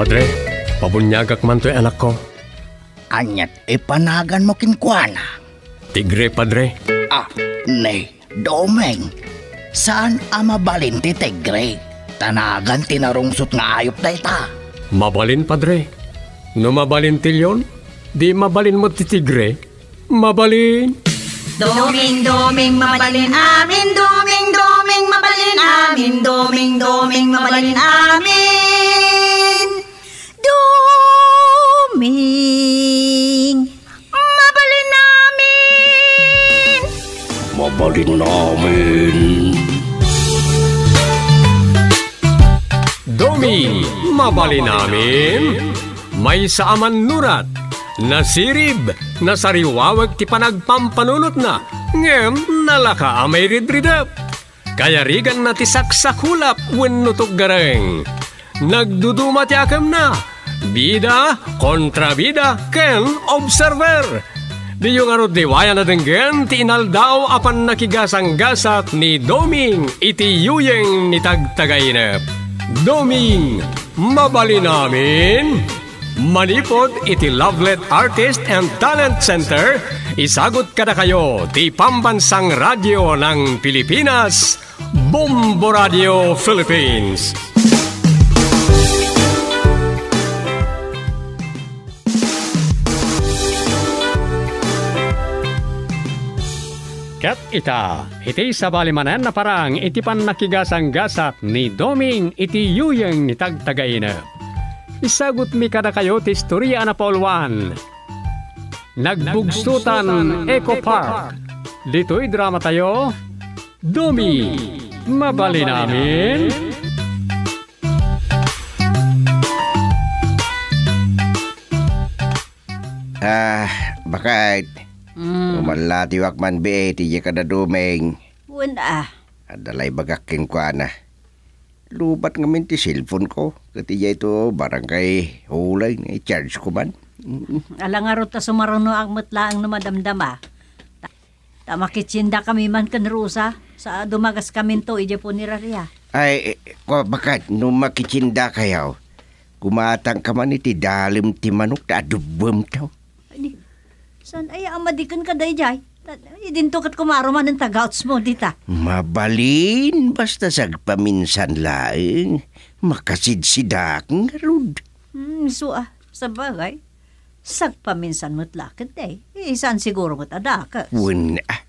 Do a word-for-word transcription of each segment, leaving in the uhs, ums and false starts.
Padre, pabuniagak man toy anakko. Aniat ipanaganmo kenkuana? Tigre, Padre. Ah, ni Doming, saan a mabalin ti tigre? Ta nagan ti narungsot nga ayup dayta. Mabalin, Padre. No mabalin ti leon, di mabalin met ti tigre. Mabalin. Doming, Doming, mabalin amin. Doming, Doming, mabalin amin. Doming, Doming, mabalin amin. Doming, mabalin amin. Mabalin amin. Doming, mabalin amin. Maysa a mannurat, nasirib, nasariwaweg ti panagpampanunotna, ngem nalaka a mairidridep. Kayariganna ti saksakulap wenno tuggareng. Nagduduma ti akemna. Bida, kontrabida, ken observer. Diyo ngarud liwayan a denggen ti inaldaw a pannakigasanggasat ni Doming iti yuyeng ni Tagtagainep. Doming, mabalin amin. Manipud iti Lovelet Artist and Talent Center, isagut kadakayo ti Pambansang Radyo ng Pilipinas, Bombo Radio Philippines. Ket ita, iti sabali manen a parang iti pannakigasanggasat ni Doming iti yuyeng ni Tagtagainep. Isagutmi kadakayo ti istorya a napauluan. Nagbugsotan Eco Park. Ditoy dramatayo, Doming, mabalin amin. Ah, baket. Mm. Umallatiwak man bii ti diay kada Doming. Wen a. Adda la ibagak kenkuana. Lowbat ngamin ti cellphone ko. Ket idiay to barangay hall ay, i-charge ko man. Mm. Ala ngarud ta sumarunoak met laeng no madamdama. Ta, ta makitiendakami man ken Rosa, sa dumagaskaminto idiay puneraria. Ay, eh, kua, baket, no makitiendakayo, gumatangka man iti dalem ti manok ta adobbemto. Ay, ni, saan aya a madiken kadaydiay? Ta, idinto ket kumaro manen ta gautsmo dita. Mabalin, basta sagpaminsan laeng, makasidsidak ngarud. Hmm, isu a, sabagay. Sagpaminsan met la ketdi. Eh, saan siguro met a dakes. Wen, ah.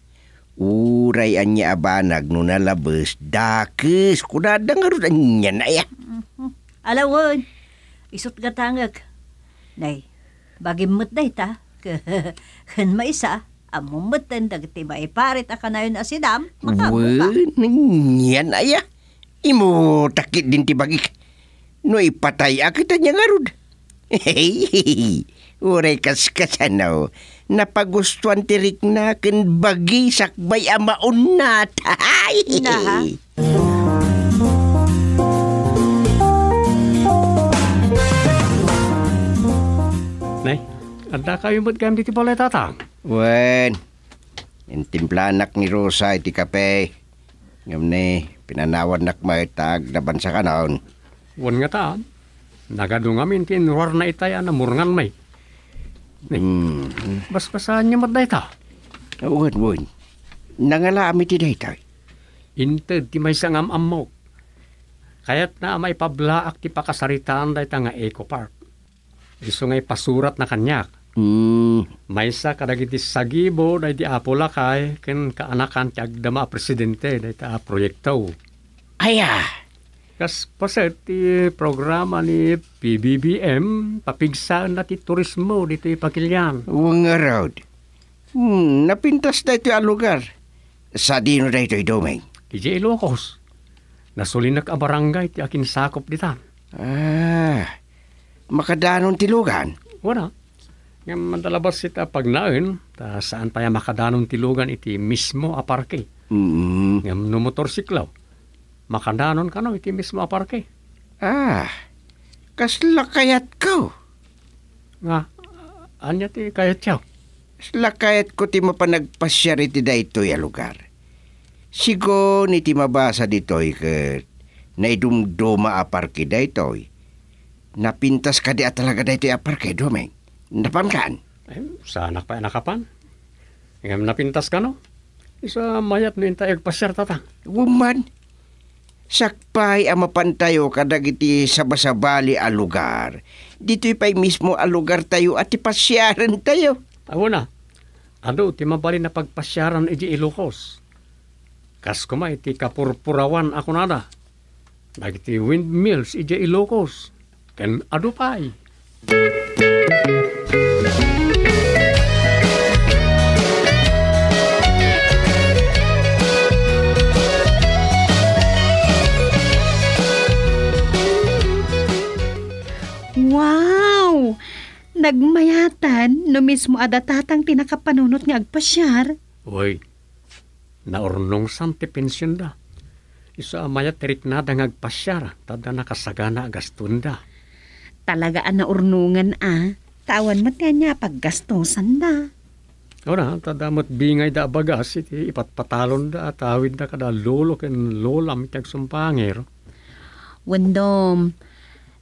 Uray ania a banag no nalabes, dakes. Kunada ngarud anian aya. Mhm. Ala wen. Isut' gatangek. Nay, bagim met dayta. Ken maysa, ammom metten dagiti maiparit a kanayon a sidam, makabuka. Wen, anian aya. Imutak ketdin ti bagik. No ipatay-ak ita ania ngarud. Uray kaskasano, napagustuan ti rikna ken bagi sakbay a maunnat. Naha? Nay, addakayo met gayam ditoy balay, Tatang? Wen, intimplanak ni Rosa iti kape. Ngem ni, pinanawannak met ta agnabansa kanon. Wen ngata, nagadu ngamin ti inruarna itay a namurngan met. Ni, hmm, basbasaanyo met dayta. Wen, wen. Nangalaam iti daytoy. Inted ti maysa nga am-ammok. Kayatna a maipablaak ti pakasaritaan dayta nga Eco Park. Isu nga ipasuratna kaniak. Mm. Maysa kadagiti sagibo daydi Apo Lakay ken kaanakan ti agdama a presidente dayta a proyekto. Aya! Kas paset ti programa ni P B B M, papigsaenna ti turismo ditoy Pakilian. Wen ngarud. Hmm, napintas daytoy a lugar. Sadino daytoy, Doming? Idiay Ilocos. Nasulinek a barangay ti akinsakop ditan. Ah, makadanon ti lugan? Wen a. Ngem adda laeng ita pagnaen, ta saan pay a makadanon ti lugan iti mismo a parke. Mm. Ngem no motorsiklo, makadanon kano iti mismo a parke. Ah, kasla kayatko. Nga, ania ti kayatyo? Kasla kayatko ti mapan agpasiar iti daytoy a lugar. Sigun iti mabasa ditoy ket naidumduma a parke daytoy. Napintas kadi a talaga daytoy a parke, Doming? Napankan? Em, saanak pay a nakapan. Ngem napintas kano? Isu a mayat no intay agpasiar, Tatang. Wen man, sakbay a mapantayo kadagiti sabasabali a lugar. Ditoy pay mismo a lugartayo a ti pasiarentayo. Awan a, adu ti mabalin a pagpasiaran idiay Ilocos. Kas koma iti kapurpurawan a kunada, dagiti windmills idiay Ilocos, ken adu pay. Wow! Nagmayatan no mismo a da Tatang ti nakapanunot nga agpasiar. Uy, naurnongsan ti pensionda. Isu a mayat ti riknada nga agpasiar, ta adda nakasagana a gastonda. Talaga a naurnongan a, ta awan met ti ania a paggastosanda. Ura, ta adda met bingayda a bagas iti ipatpatalonda a tawidda kada lolo ken lolam iti agsumpangir. Wen Dom,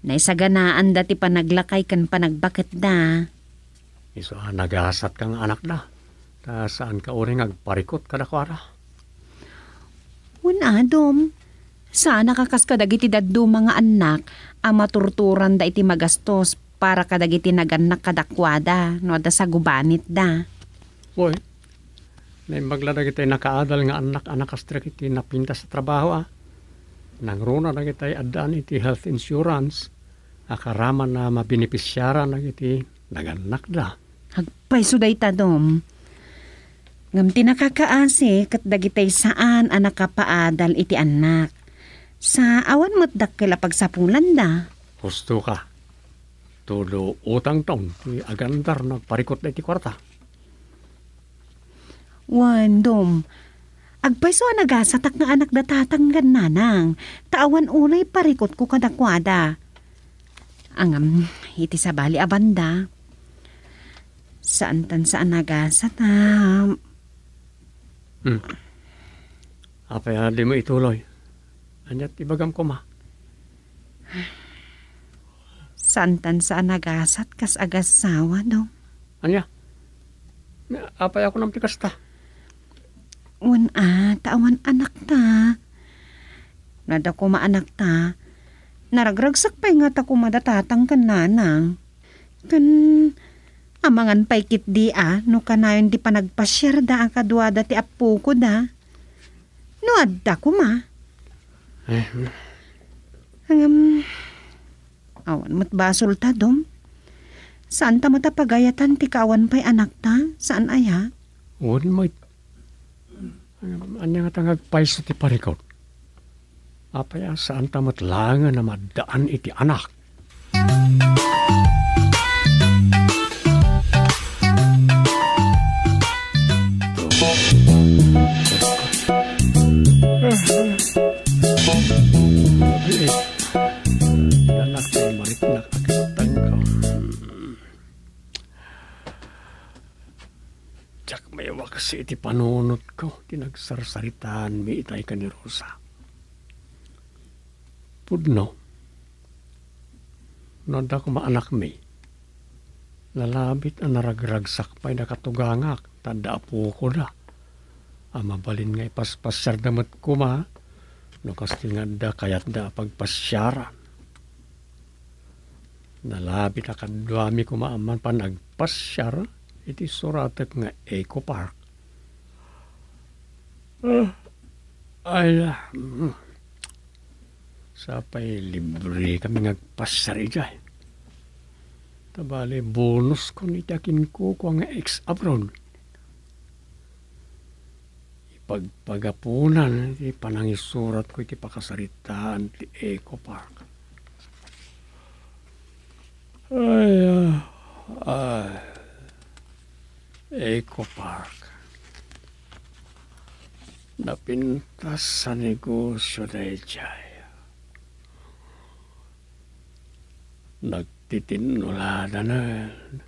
naisaganaanda ti panaglakay ken panagbaketda. Isu a nagasatka nga anakda, ta saanka uray nga agparikut kadakuada. Wen a, Dom, saanak a kas kadagiti dadduma nga annak a maturturanda iti magastos para kadagiti nagannak kadakuada no adda sagubanitda. Wen, naimbag la dagiti nakaadal nga annak a nakastrek iti napintas a trabaho a. Nangruna dagiti addaan iti health insurance a karaman a mabenepisiaran dagiti nagannakda. Agpayso dayta, Dom. Ngem ti nakakaasi ket dagiti saan a nakapaadal iti annak. Sa awan met dakkel a pagsapulanda. Husto ka. Tudo utangton ti agandar no agparikut daytoy kuarta. Wen, Dom, agpayso a nagasatak nga anakda Tatang ken Nanang, ta awan unay parikutko kadakuada. Ngem, iti sabali a banda, saantan sa a nagasat a. Hmm. Apay a dimo ituloy? Ania ti ibagam koma? Saantan sa a nagasat kas agassawa, Dom. Ania? Apay a kunam ti kasta? Wen a, ta awan anakta. No adda koma anakta, naragragsak pay ngata koma da Tatang ken Nanang. Ken amangan pay ketdi a no kanayon ti panagpasiarda a kaduada ti appokoda. No adda koma. Eh. Ngem, awan met basolta, Dom. Saanta met a pagayatan ti kaawan pay anakta, saan aya? Wen met. Ngem, ania ngata nga agpayso ti parikut? Apay a saanta met laengen a maaddaan iti anak? Anak, mariknak a kattangko. Diak maiwaksi iti panunotko ti nagsarsaritaanmi itay ken ni Rosa. Pudno, no adda koma anakmi, nalabit a naragragsak pay dakatugangak ta adda apokoda a mabalin nga ipaspasiarda met koma no kastoy nga adda kayatda a pagpasiaran. Nalabit a kaduami koma a mapan agpasiar iti suratek nga Eco Park. Ah, ay, ah, mm. Sapay libre kami nga agpasiar idiay. Ta bale, bonuskon iti akinkukua nga ex-abroad. Ipagpagapunan ti panangisuratko iti pakasaritaan ti Eco Park. Ay, ah, ah, Eco Park. Napintas a negosio daydiay. Nagtitinnuladanen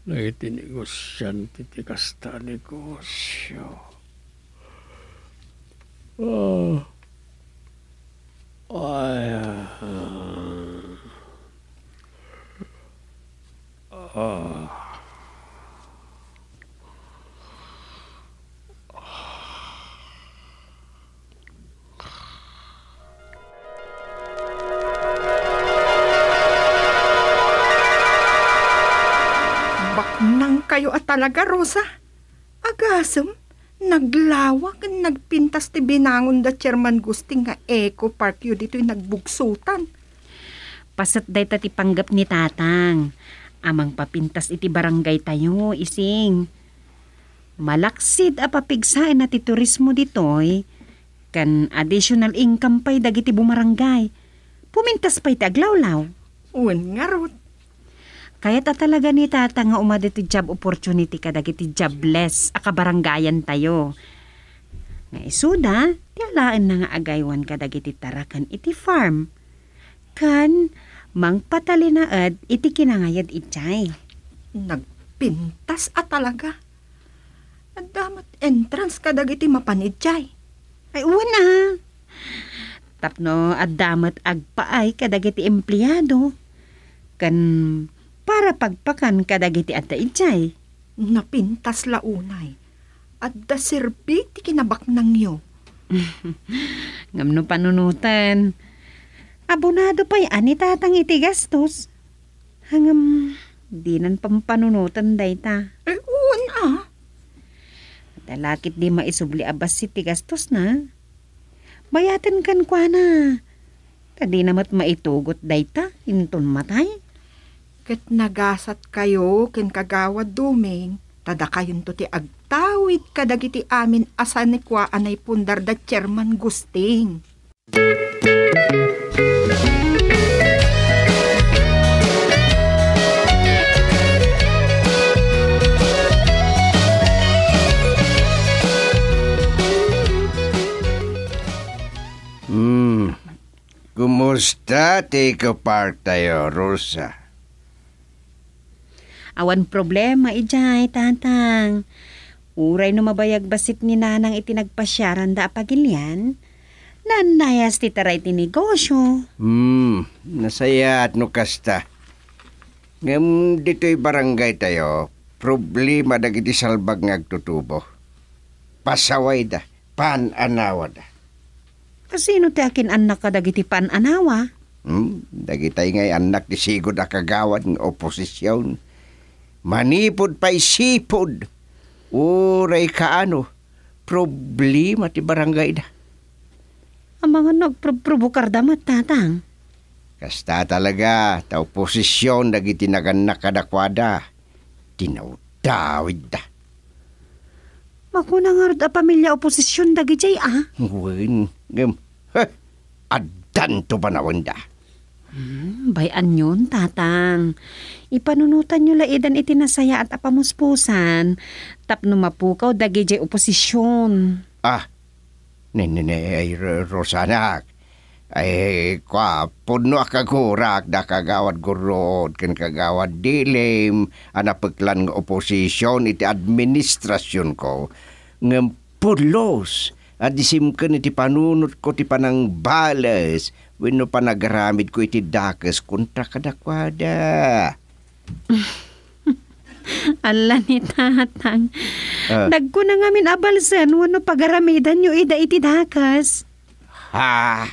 dagiti negosiante ti kasta a negosio. Ah. Ay, ah. Kayo a talaga, Rosa. Agasem, naglawa ken nagpintas ti binangon da Chairman Gusting nga Eco Park yo ditoy nagbugsotan. Paset dayta ti panggep ni Tatang a mangpapintas iti barangay tayo, Ising. Malaksid a papigsaenna ti turismo ditoy, ken additional income pay dagiti bumarangay. Pumintas pay ti aglawlaw. Wen ngarud. Kayat a talaga ni Tata nga umada ti job opportunity kadagiti jobless a kabarangayan tayo. Nga isuda, ti alaenna nga agaywan kadagiti taraken iti farm. Ken mangpatalinaed iti kinangayad idiay. Nagpintas a talaga. Adda met entrance kadagiti mapan idiay. Ay, wen a. Tapno adda met agpaay kadagiti empleado. Ken para pagpakan kadagiti adda idiay. Napintas la unay. Adda serbi ti kinabaknangyo. Ngem no panunoten, abonado pay a ni Tatang iti gastos. Ngem, dinan pampanunoten dayta. Eh, wen a. Adda la ketdi maisubli a bassit ti gastosna. Bayaten kenkuana. Ta dina met maitugot dayta inton matay. Ket nagasatkayo ken Kagawad Doming, ta dakayonto ti agtawid kadagiti amin a sanikua a naipundar da Chairman Gusting. Hmm. Kumusta ti Eco Park tayo, Rosa? Awan problema idiay, Tatang. Uray no mabayag bassit ni Nanang iti nagpasiaranda a pagilian, nannayas ti taray ti negosyo. Hmm, nasayaat no kasta. Ngem ditoy barangay tayo, problema dagiti salbag nga agtutubo. Pasawayda, pan-anawada. Kasino ti akin-annak kadagiti pan-anawa? Hmm, dagitay ngay annak ti sigud a kagawad nga oposision. Manipud pay sipud. Uray kaano, problema ti barangayda. Amangan no agproprobokarda met, Tatang? Kasta talaga, ta oposision dagiti nagannak kadakuada. Tinawtawidda. Makuna ngarud a pamilia oposision dagidiay a? Wen, ngem, heh, addanto panawenda. Hmm, bay-anyon, Tatang. Ipanunotanyo la idan iti nasayaat a pamuspusan tapno mapukaw dagidiay oposision. Ah, ne, ne, ne, ay, Ro-, Rosanak. Ay, kua, pudno a kagurak da Kagawad Gurod ken Kagawad Dilim a napeklan nga oposision iti administrasionko. Ngem pulos a disimken iti panunotko ti panangbales wenno panagaramidko iti dakes kontra kadakuada. Alla ni Tatang. Ah. Nagkuna ngamin a balsen wenno pagaramidanyo ida iti dakes. Ha?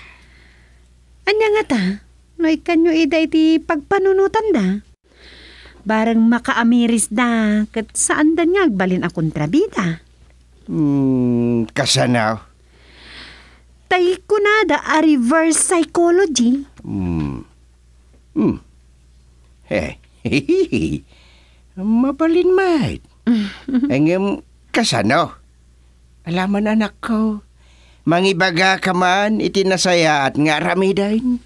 Ania ngata? No ikkanyo ida iti pagpanunotanda? Bareng makaamirisda ket saandan nga agbalin a kontrabida. Hmm, kasano? Tay kunada a reverse psychology. Hmm. Hmm. He. Mabalin met. Ngem kasano? Alaman, anakko, mangibagaka man iti nasayaat nga aramiden.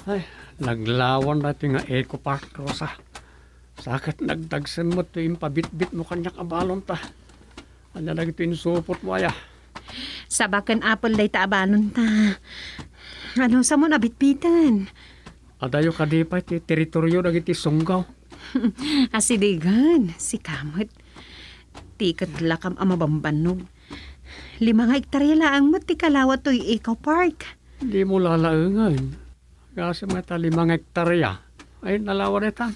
Ay, naglawan daytoy nga Eco Park, Rosa. Sa ket nagdagsen met ti impabitbitmo kaniak a balonta. Ania dagitoy insupotmo aya? Saba ken apple dayta a balonta. Ano, samoon a bitbiten? Adayo kadi pay ti teritorio dagiti sunggaw. Asidegen, sika met. Ti ket lakam a mabambannog. Lima nga hektarya laeng met ti kalawa toy Eco Park. Dimo lalaengen. Gasem nga ta lima nga hektarya. Ay, nalawa dayta.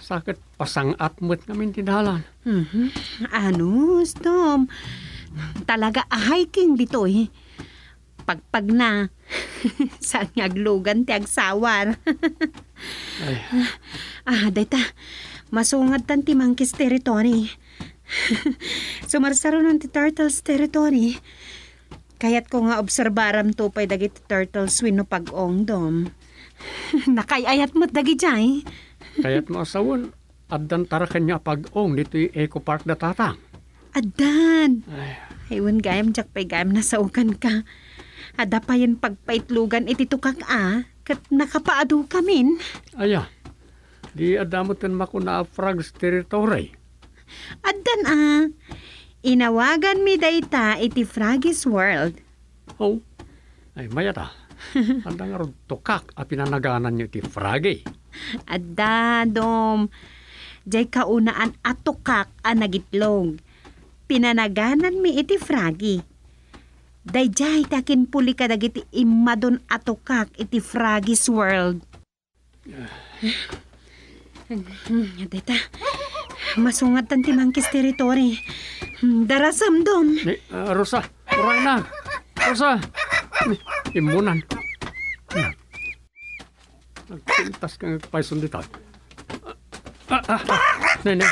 Sa ket pasang-at met ngamin ti dalan. Mhm. Anus, Dom. Talaga a hiking ditoy. Pagpagna. Saan nga aglugan ti agsawar. Ay. Ah, dayta. Masungadtan ti Monkey's Territory. Sumarsarunon ti Turtle's Territory. Kayatko nga obserbaramto pay dagiti turtles wenno pag-ong, Dom. Nakaay-ayat met dagidiay. Kayatmo a sawen, addan taraken nga pag-ong ditoy Eco Park da Tatang? Addan. Ay. Ay, wen gayam, diak pay gayam nasaokanka. Adda payen pagpaitlogan iti tukak a, ket nakapaadu kamin. Aya, di adda met ken makuna a Frog's Territory? Addan a. Inawaganmi dayta iti Froggy's World. Oh, ay, mayat a. Adda ngarud tukak a pinanagananyo iti Froggy? Adda, Dom. Diay kaunaan a tukak a nagitlog. Pinanagananmi iti Froggy. Daydiay ti akinpuli kadagiti immadun a tukak iti Froggy's World. Hmm, dayta. Masungadtan ti Monkey's Territory. Hmm, darasem, Dom. Ni, ah, Rosa, uray na. Rosa. Ni, immunan. Hmm. Nagpintas ka nga payson dita. Ah, ah, ah. Nene.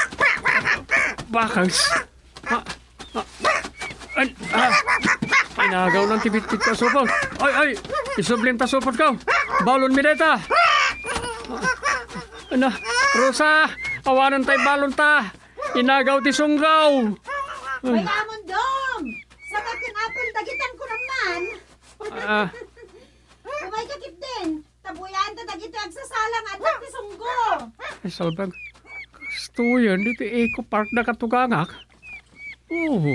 Bakang. Ah, ah, ay, ah, inagaw ng tibit-tibit ka supot. Ay, ay, isublim ta supot ka. Balon mi deta. Ano, Rosa, awanan tay balon ta. Inagaw ti sunggaw. Ay. May amon, Dom. Sa kakin apple, dagitan ko naman. Ah. Umay ka, Kipden. Tabuyan ta dagiti agsasala nga adda ti sunggo. Ay, salbag. Kastoyen, ditoy Eco Park na katugangak. Oh,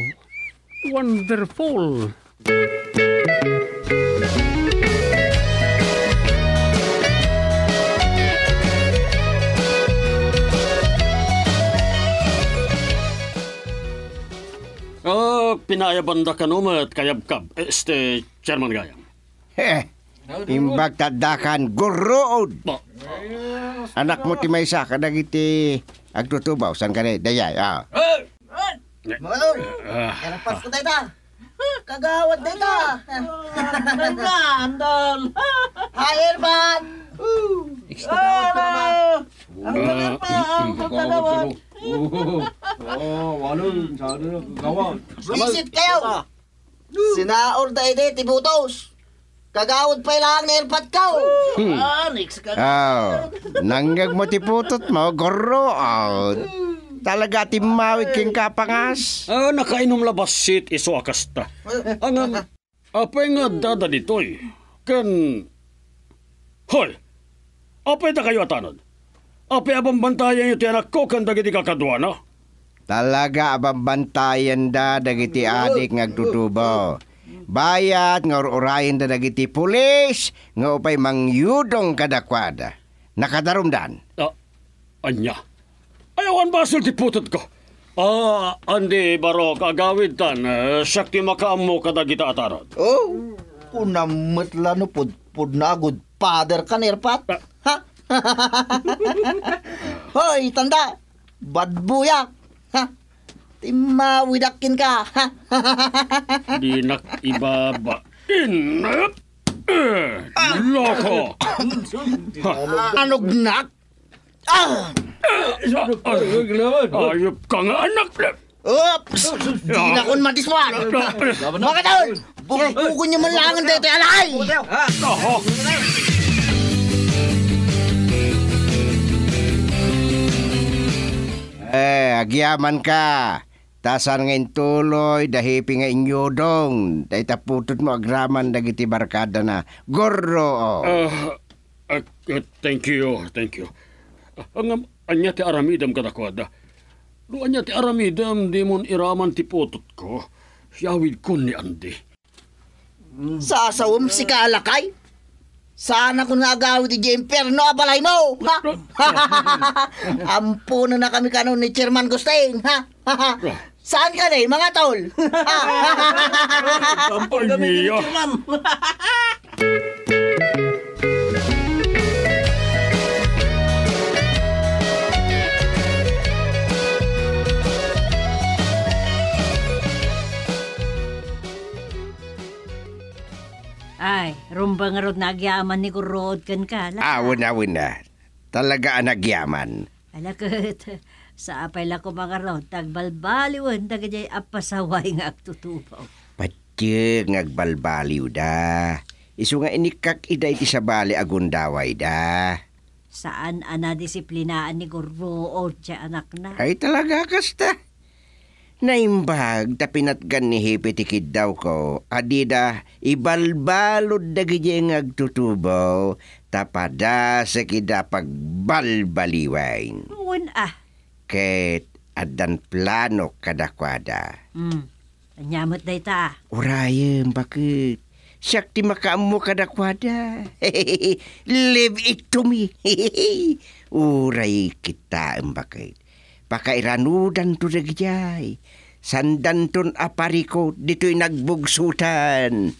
wonderful. Ah, pinaayabanda kano met, kayabkab, este, Chairman Gayam. Heh, imbag ta addakan, gurruod. Ba? Anakmo ti maysa kadagiti agtutubaw, saan ka na, dayay, ah. Hey! Hey! Manong, ah, karapas ko dayta. Kagawad dayta. Ah, andal, andal. Hi, Erban. Extra kagawad ko naman. Ang kagawad, ang kagawad. Oh, walo, sa ano na, kagawad. Visit kayo. Sinaor da idi ti butos. Kagawad pay laeng ni Erpat kaw. Hmm. Ah, next ka. Aw, nanggegmo ti putotmo, gurruod. Talaga a timmawid kenka a pangas. Ah, nakainom la bassit isu a kasta. Ngem, apay nga addada ditoy? Ken, hoy, apay dakayo a tanod? Apay a bambantayanyo ti anakko ken dagiti kakaduana? Talaga a bambantayanna dagiti adik nga agtutubo. Bayat nga ur-urayenda dagiti pulis nga upay mangyudong kadakuada. Nakadarumdan. Ah, ania? Ay, awan basol ti putotko. Ah, andi, barok, agawidtan, eh, siak ti makaammo kadagita a tarod. Oh, kunam met la no pudpudno a godfather ka, Nerpat. Ah. Ha? Hoy, tanda! Badbuyak! Ha? Timmawidak kenka! Ha? Dinak ibaba. In-, eh, loko! Ha? Anugnak? Ah! Ayop ka nga, anak! Oops! Di na kon madiswag! Mga tol! Bukbukon niyo man lang ang dete alay! Eh, agyaman ka! Ta saan nga intuloy, da hepe nga inyudong, dayta putotmo agraman dagiti barkadana. Gurruod! Ah, ah, ah, thank you, thank you. Ah, ngem, ania ti aramidem kadakuada? No ania ti aramidem, dimon iraman ti putotko. Yawidkon ni Andy. Sasawem, sika a lakay? Saanakon nga agawid idiay impierno a balaymo, ha? Amponennakami kano ni Chairman Gusting, ha? Saan kadi, mga tol? Ampon kami ni Chairman. Pangarod na agyaman ni Gurruod kenka, la? Awan, awan na. Talaga a nagyaman. Ala ket, sapay la koma ngarud ta agbalbaliwen dagiti a pasaway nga agtutubo. Patiek nga agbalbaliwda. Isu nga inikkak ida iti sabali a gundawayda. Saan a nadisiplinaan ni Gurruod ti anakna. Ay, talaga kasta. Naimbag ta pinatgan ni Hepe ti kiddawko a dida ibalbalud dagiti nga agtutubo ta padasek ida pagbalbaliwen. Wen a. Ket addan planok kadakuada. Hmm. Ania met dayta? Urayem, baket. Siak ti makaammo kadakuada. Leave it to me. Uray kitaem, baket. Pakairanudanto dagidiay. Saandanton a parikut ditoy nagbugsotan.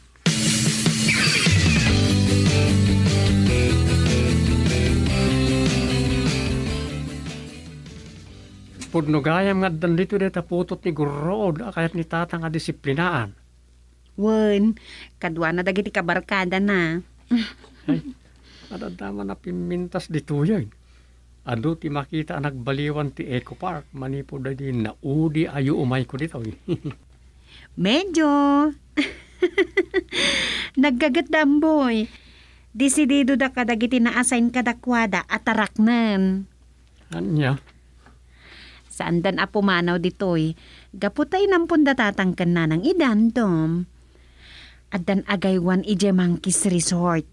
Pudno gayam nga addan ditoy dayta putot ni Gurruod a kayat ni Tatang a disiplinaan. Wen, kaduana dagiti kabarkadana. Ay, adda man a pimmintas ditoyen. Adu ti makita a nagbaliwan ti Eco Park manipud daydi naudi a yuumayko ditoy. Medyo. Naggagetda, Amboy. Desididoda kadagiti na-assign kadakuada a taraknen. Ania? Saandan a pumanaw ditoy, gapu ta inamponda Tatang ken Nanang idan, Dom. Addan agaywan idiay Monkey's Resort,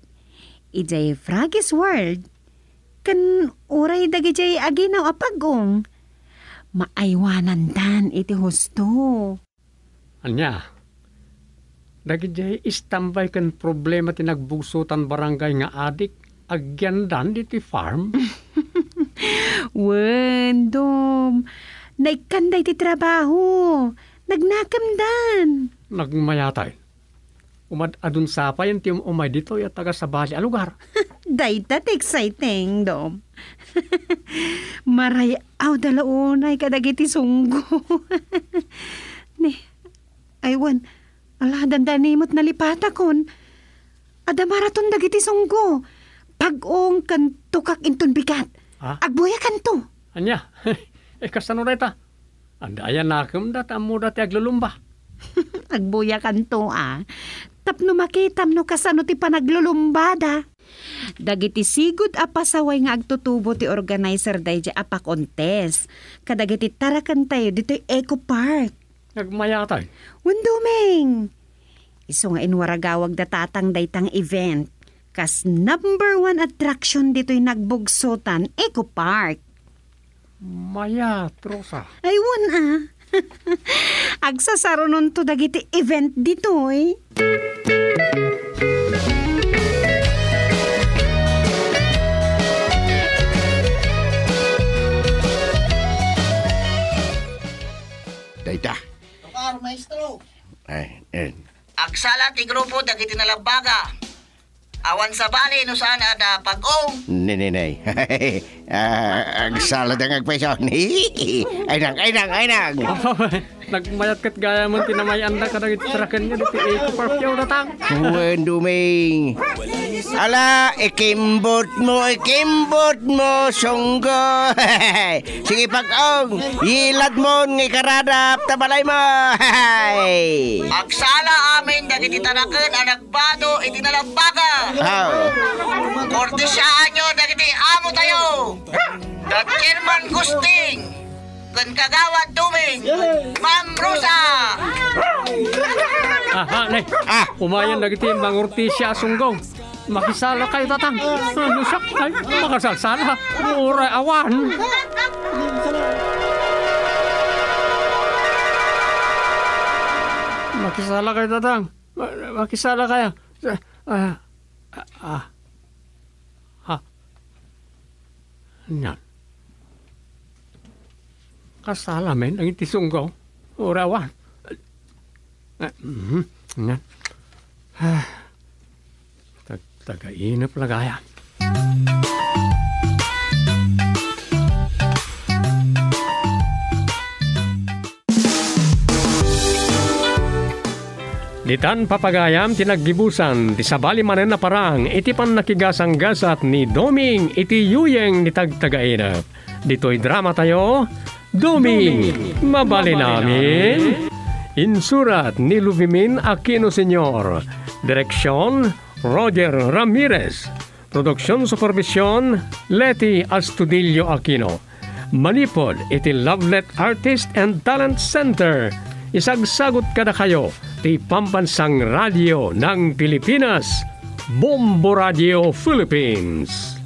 idiay Froggy's World, ken uray dagidiay aginaw a pag-ong. Maaywanandan iti husto. Ania? Dagidiay istambay ken problema ti nagbugsotan barangay nga adik agyandan ditoy farm? Wen, Dom. Naikkanda iti trabaho. Nagnakemdan. Nagmayatay. Umad-adun sa payen ti um-, umay ditoy a taga sabali a lugar. Dayta ti exciting, Dom. Maray-awda la unay kadagiti sunggo. Ni, ay wen, ala, dandani met nalipatakon. Adda maraton dagiti sunggo. Pag-ong ken tukak inton bigat. Ah? Agbuyakanto. Ania? Eh, kasano dayta? Adda aya nakemda ta ammoda ti aglulumba? Agbuyakanto, a. Tapno makitam no kasano ti panaglulumbada. Dagiti sigud a pasaway nga agtutubo ti organizer daydiay a pa-contest kadagiti tarakentayo ditoy Eco Park. Nagmayatay. Wen, Doming. Isu nga inwaragawag da Tatang dayta nga event kas number one attraction ditoy nagbugsotan Eco Park. Mayat, Rosa. Ay, wen, a. Agsasarunonto dagiti event ditoy. Dayta. Lugar, maestro. Ay, eh. Agsala ti grupo dagiti nalabbaga. Awan sabali no saan a da pag-ong. Nenenay. Ah, agsala da nga agpayso. Ay nang, ay nang, ay nang. Nagmayat ket gayam ti namay-anda kadagiti traken nga ditoy Eco Park, yaw, Tatang. Wen, Doming. Ala, ikimbot mo, ikimbot mo, sunggo. Sige, pag-ong, yilad mo nga ikaradap ta balay mo. Agsala amin dagiti taraken a nagbado iti nalabbaga. Ah. Kortesiaanyo dagiti amo tayo. Da Chairman Gusting ken Kagawad Doming, Ma'am Rosa. Ah, ah, ne. Ah. Umayen dagiti mangurtisia a sunggo. Makisala kayo, Tatang. Ano siya? Ay, makasalsala. Uray awan. Makisala kayo, Tatang. Ma-, makisala kayo. Ah, ah, ah. Ha? Nyan. Kasala men dagiti sunggo. Uray awan. Ah, mhm. Nyan. Ah. Tag-, tagainep la gayam. Ditan papagayam ti naggibusan ti sabali manen a parang iti pannakigasanggasat ni Doming iti yuyeng ni tagtagainep. Ditoy dramatayo, Doming, mabalin amin. Insurat ni Luvimin Aquino Senior. Direksyon, Roger Ramirez. Production supervision, Leti Astudillo Aquino. Manipod iti Lovelet Artist and Talent Center, isagsagut kadakayo ti Pambansang Radio ng Pilipinas, Bombo Radio Philippines.